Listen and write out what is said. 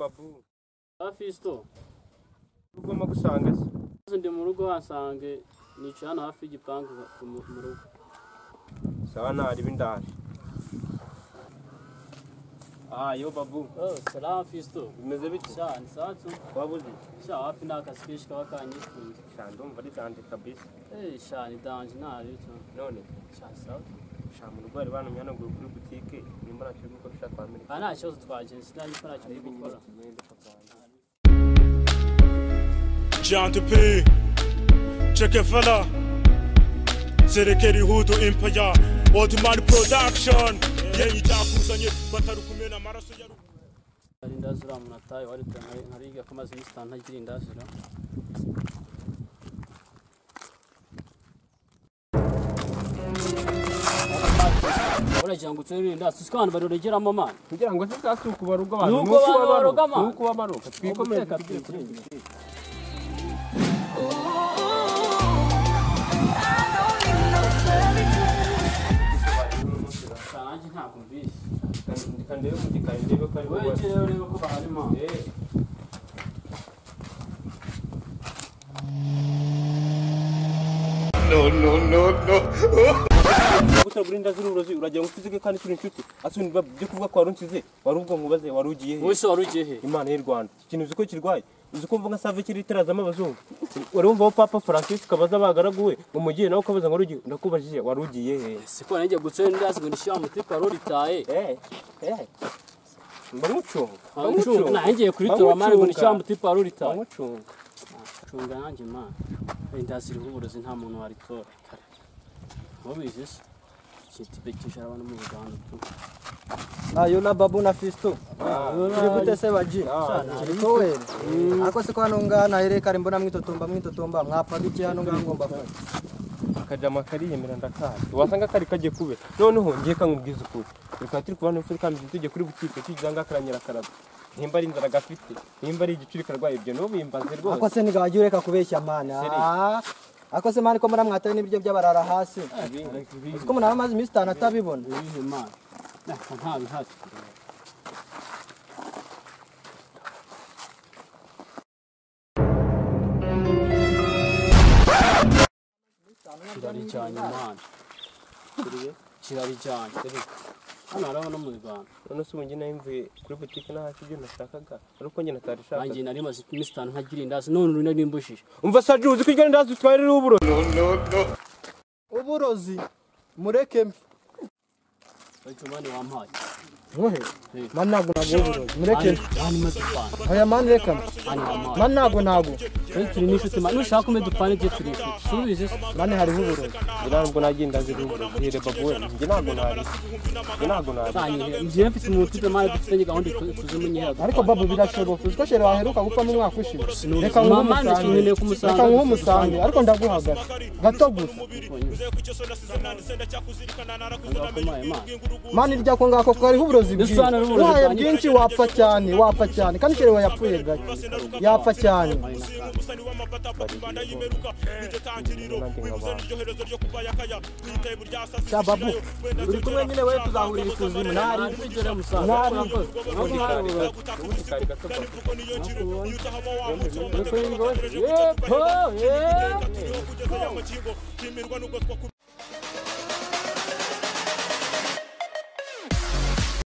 Babu. Fisto. Ugomba gusanga se? Ndi mu rugo hasange nicaye hano hafi y'igipangu mu rugo. Sawa nari bindaje. Ah, yo Babu. Oh, salam Fisto. Bimeze bite? Sha, ni sawa tu. Wabuze? Sha, wapi nta kazi kenshi kaba kanyifunze. Sha, ndumva ari danje kabisa. Eh, sha, ni danje ntari tu. None? Sha, sawa tu. Sha, mu rugo bari bantumye hano kuri butike, nimba ntacyo uri gukora ushaka kwambara. Ah, nta kibazo twagenze, sinari ko ntacyo ndi gukora. Giant P, Che Guevara, Serekeri Hudu Empire, Old Man Production, yenye icyakuzanye batarukumena amaraso ya Hari indazira umuntu ataye wari nkariga ko amaze iminsi itanu ntagira indazira. Uragira ngo utsere indazi usiko abantu baroregeramo man. Kugira ngo se bwasi ukubaruga abantu Nuko baroga man. Nuko babaruka twikomeze tugere kuri. Nanjye ntabwo mbizi. Ndikandebe mu gikari ndebe ko ari Wowe rero urebe ko bahari man. No no no no. Gutoragura indazi n'uburozi uragira ngo ufizike kandi turi inshuti. Asundi byo kuvuga ko warunsize wari ubwo nkubaze wari ugiye he? Wowe se wari ugiye he? Imana y'u Rwanda. Ikintu uzi ko kirwaye? Uzi ko mvuga save kiri iterazamo abazungu. Wari wumva aho Papa Francis kabaza abagaragu we ngo mugiye nawe ukabaza ngo wari ugiye, ndakubajije wari ugiye he? Siko nanjye gutsera indazi ngo nishyira mu tipa roritaye. Mbamucunga. Mbamucunga. Nanjye kuri tora mani ngo nishyira mu tipa roritaye. Mbamucunga. Cunga nanjye man. Indazi iriho uburozi nta muntu waritora. Mubizi se? Kitipe kishara abantu mu Rwanda tu. Ayo na Babu na Fisto. Turi gute se baji? Turi kowe. Ako se ko hano ngaha nahere kare mbona mwitotomba mwitotomba mwapfa biki hano ngaha ngomba fata. Akajama kariyemera ndakazi. Wasanga kari kagiye kube. Noneho ngiye kankubwiza ukuri. Reka turi kubana ufite kandi tujye kuri butike tujye karanyira karaba. Nimba ari inzara gafite, nimba ari igicuri karwaye ibyo no bimbaze rwose. Ako se nigaje ureka kubeshya mana. Ako se mani ko muri mwataye n'ibiryo by'abarara hasi. Uko umuntu amaze iminsi itanu atabibona. Ibihe man. Nta bihari. Kirarijyanye man. Kirarijyanye. Hano hariho no mu Rwanda. None se ubu njye nari mvuye kuri butike nta ibyo nashakaga ariko njye natarishakaga. Nanjye nari maze iminsi itanu ntagira indazi none uri narimbujije. Umva Saju uzi ko iryo ndazi utwaye ririho uburozi. No no no. Uburozi mureke mfe. Ariko mani wampaye. Nkuhe? Man ntabwo naguha uburozi. Mureke mfe. Mani maze dupana. Oya man reka. Man ntabwo naguha. Turi n'inshuti man nushaka umpe dupane ibyo turi inshuti. Subize se. Man hariho uburozi. Njye ntabwo nagiye indazi iriho uburozi. Here Babu we njye ntabwo nari. Njye ntabwo nari. Njye mfite umuntu ufite mani dufitanye gahunda tuzimunyera. Ariko Babu birashoboka. Uzi ko shere waheruka gupfa mu mwaka ushize. Reka nguhe umusange. Reka nguhe umusange ariko ndaguhagaze. Gato gusa. Mani irya ko ngako ko hariho uburozi bwinshi. Uhaye bwinshi wapfa cyane, wapfa cyane. Kandi shere we yapfuye gake. Yapfa cyane. Sha Babu, uri kumwe nyine we tuzahurira ikuzimu ntari. Ntari. Yepfo, yepfo.